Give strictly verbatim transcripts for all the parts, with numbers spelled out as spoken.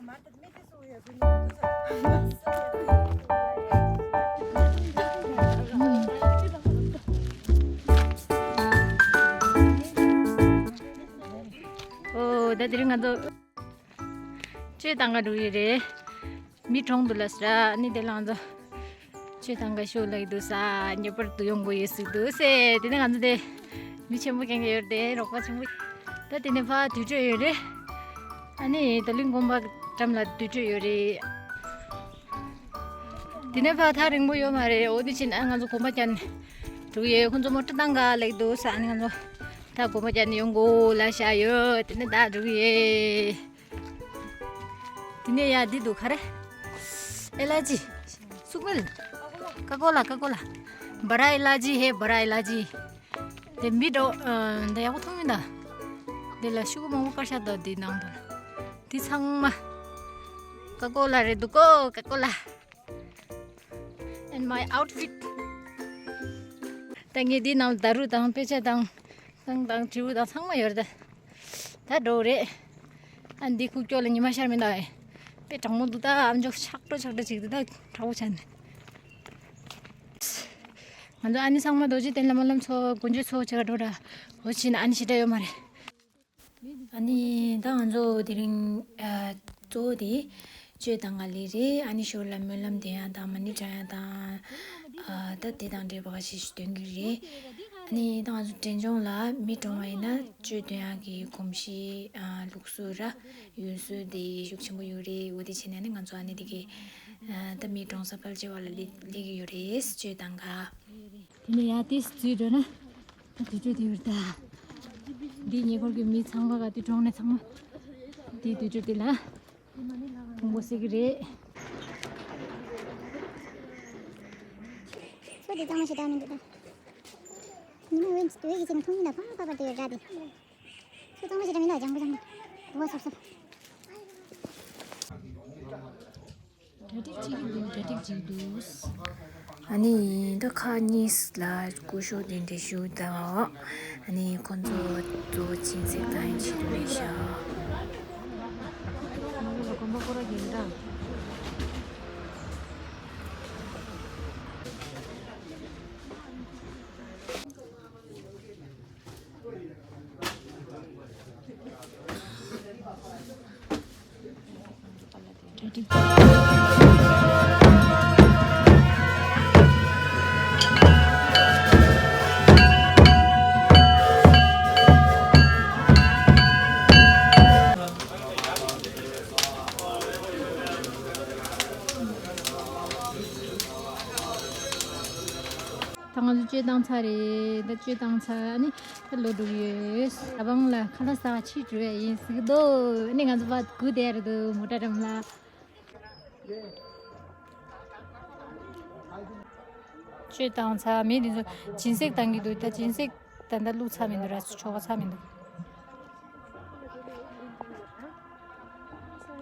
ཨོ། ད་དེ་རིང་ང་ཚོ་ཆོས་དང་ག་འགྲོ་ཡི་རེད། མི་གྲོངས་འདུག་ལ་ཟེར། ཨ་ནི་དེ་ལ་ང་ཚོ་ཆོས་དང་ག་ཤོད་ལ་འདུག་ས། ངེས་པར་དུ་ཡོང་དགོས་ཡོད་ཟེར་འདུག་ཟེར། དེ་ནས་ང་ཚོ་དེ་མི་ཆེན་པོ་རྐྱང་རྐྱང་ཡོད་རེད། རོགས་པ་ཆེན་པོ། ད་དེ་ནས་ཕར་དུར་ཁྲོད་ཡོད་རེད། ཨ་ནི་རྡོར་གླིང་དགོན་པ་འགྲམ་ལ་དུར་ཁྲོད་ཡོད་རེད། དེ་ནས་ཕར་ཐག་རིང་པོ་ཡོད་མ་རེད། འོ་དེ་ཕྱིན་ཨ་ང་ཚོ་གོམ་པ་རྒྱག་ནས་འགྲོ་གི་ཡོད། ཁོང་ཚོ་མོ་ཊ་བཏང་ག་ལེགས་འདུག་ས། ཨ་ནི་ང་ཚོ་ད་གོམ་པ་རྒྱག་ནས་ཡོང་དགོས་ལབ་བཞག་ཡོད། དེ་ནས་ད་འགྲོ་གི་ཡོད། དེ་ནས་ཡ་འདི་འདུག་ག་རེ། ཨེ་ལར་ཇི། སུག་སྨེལ། ཀ་ཀོ་ལ་ཀ་ཀོ་ལ། བ་ར་ཨེ་ལར་ཇི་ཧེ། བ་ར་ཨེ་ལར་ཇི། དེ་མི་འགྲོ། ཨ། འདི་ཡག་པོ་མཐོང་མི་འདུག་འདི་ལ་ཤུ་གུ་མང་པོ་བཀར་ཤག་འདུག་འདི་ནང་དུ། འདི་ཚང་མ་ཀ་ཀོ་ལ་རེད་འདུག་གོ། ཀ་ཀོ་ལ། And my outfit. ད་ངས་འདི་ནང་ལ་ད་རུ་དང་དཔེ་ཆ་དང་རྐང་དང་དྲིལ་བུ་དང་ཚང་མ་ཡོད་རེད་ད། ད་འགྲོ་རེད། ཨ་འདི་ཁུག་ཀྱོག་ལ་ཉི་མ་ཤར་མི་འདུག་ཨེ། དཔེ་གྲང་མོ་འདུག་ད་ཨ་མཆོག་ཆག་འགྲོ་ཆག་འགྲོ་ཅིག་འདུག་ད་དྲག་པོ་ཆགས་ནས། ང་ཚོ་ཨ་ནི་ཚང་མ་རྡོ་རྗེ་གདན་བླ་མ་ལྷ་མོ་མཚོ་དགོན་མཆོད་ཚོགས་བྱེད་ག་འགྲོ་ར། འོ་ཕྱིན་ཨ་ནི་ཞེ་དྲག་ཡོད་མ་རེད། ཨ་ནི་ད་ང་ཚོ་དེ་རིང་ཨ་གཙོ་བོ་དེ་ཆོས་དང་ག་ལེ་རེད། ཨ་ནི་ཞོར་ལ་སྨོན་ལམ་འདོན་ཡ་དང་མ་ཎི་བགྲང་ཡ་དང་ཨ་ད་དེ་དང་འབྲེལ་བ་ཞིག་སྟོན་གི་རེད། ཨ་ནི་ད་ང་ཚོ་འབྲས་ལྗོངས་ལ་མི་གྲོངས་པ་ཡིན་ན་ཆོས་འདོན་ཡ་གི་གོམས་གཤིས་ཨ་ལུགས་སྲོལ་ར་ཡུལ་སྲོལ་དེ་ཤུགས་ཆེན་པོ་ཡོད་རེད། འོ་དེ་བྱས་ནས་ཨ་ནི་ང་ཚོ་ཨ་ནི་དེ་གི་ཨ་ད་མི་གྲོངས་ས་ཕལ་ཆེ་བ་ལ་སླེབས་སླེབས་ཀྱི་ཡོད་རེད། ཆོས་དང་ག་དེ་ནས་ཡར་ཏོག་ཙམ་འཛུལ་འགྲོ་ན་ད་དུར་ཁྲོད་དེ་ཡོད་རེད་ད། འདི་ཉེ་འཁོར་གྱི་མི་ཚང་མ་ག་དུས་གྲོངས་ནས་ཚང་མ་འདི་དུར་ཁྲོད་དེ་ལ་ཕུང་པོ་བསྲེག་གི་རེད། ཚོ་དེ་གཙང་མ་ཞེ་དྲག་མི་འདུག་ད། ཉི་མ་འོད་འོད་ཀྱི་ཚེ་ན་མཐོང་མི་ན་ཕ་ཕ་ཕ་དེ་ཡོད་ར་དེ། ཚོ་གཙང་མ་ཞེ་དྲག་མི་འདུག་ལྗང་པོ་ལྗང་པོ། འོ་སོབ་སོབ། གྲ་སྒྲིག་བྱེད་ཀྱི་འདུག་གྲ་སྒྲིག་བྱེད་ཀྱི་འདུག་ཨ་ནི་ད་ཁག་གཉིས་ལ་སྐུ་ཞབས་དེ་འདྲ་ཞུ་དང་། ཨ་ནི་ཁོང་ཚོ་གཙོ་བོ་སྦྱིན་སྲེག་བཏང་ཡའི་ཆེད་དུ་རེད་ཤག་ད་ང་ཚོ་བཅོས་བཏང་ཚར་རེད། ད་བཅོས་བཏང་ཚར། ཨ་ནི་ད་ལོག་འགྲོ་གི་ཡོད། ད་བང་ལ་ཁ་ལག་ཟ་བ་ཕྱིར་འགྲོ་ཡ་ཡིན་ཟེར་གི་འདུག་ཨ་ནི་ང་ཚོ་ཕར་སྒུག་བསྡད་རེད་འདུག་མོ་ཊ་འགྲམ་ལ། བཅོས་བཏང་ཚར། མི་འདི་ཚོ་སྦྱིན་སྲེག་བཏང་གི་འདུག་ད་སྦྱིན་སྲེག་ད་ལྟ་བླུགས་ཚར་མི་འདུག་ར། ཆོ་ག་ཚར་མི་འདུག་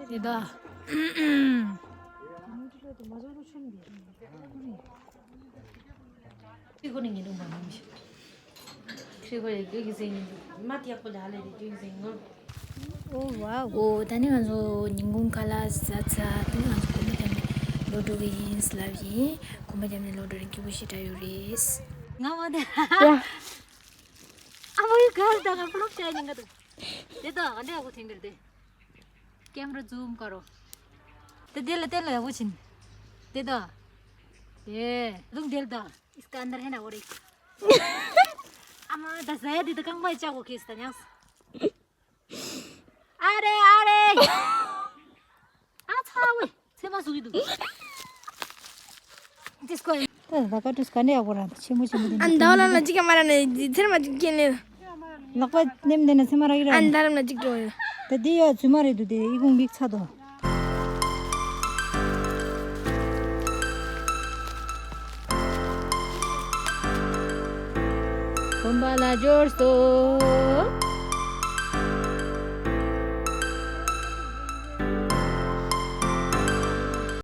དེ་ད། ཁྲི་གོ་ནི་ངེས་འདུག་མ་མང་ཞིག་ཁྲི་གོ་ཡི་སྐྱོ་གི་ཟིན་མ་ཐེག་པོ་ལ་ལས་དེ་སྐྱོ་གི་ཟིན་ངོ་། ཨོ་ཝའོ། ཨོ་ད་ནི་ང་ཚོ་ཉིན་གུང་ཁ་ལག་ཟ་ཚར། ད་ནི་ང་ཚོ་གོམ་པ་བརྒྱབ་ནས་ལོག་འགྲོ་གི་ཡིན་ལབ་ཡིན། གོམ་པ་བརྒྱབ་ནས་ལོག་འགྲོ་རིན་སྐྱིད་པོ་ཞེ་དྲག་ཡོད་རེད། ང་མ་དེ། ཨ་མ་ཡི་གར་ད་ང་ཕློག་བྱ་ཉིན་ག་དུ། དེ་ད་ང་འདྲ་ཡག་པོ་ཐེངས་འདིར་དེ། ཀེམ་ར་ཛུམ་ཀ་རོ། དེ་དེ་ལ་དེ་ལ་ཡག་པོ་ཕྱིན། དེ་ད། དེ་ལུང་དེ་ལ་ད། इसका अंदर है ना वो रे। अमा दस है दी तो कंग भाई चाहो किस तनिया। अरे अरे। आ छावे। छेमा सुई दु। जिसको ད་ད་ཀ་ཏུས་ཀ་ནས་ཡག་པོ་རང་ད་ཆེན་མོ་ཆེན་མོ་དེ་ཨན་ད་ལ་ན་ཅིག་མ་ར་ནས་ཚེར་མ་ཅིག་ཁྱེར་ནས། ལག་པ་ནེམ་དེ་ན་ཚེར་མ་ར་གི་ར། ཨན་ད་ལ་ན་ཅིག་འགྲོ་ཡོད། ད་དེ་ཡ་ཚུ་མ་རེད་འདུག་དེ་ཨི་ཁུང་གིག་ཚ་དོ། གོམ་པ་ལ་འབྱོར་སོ།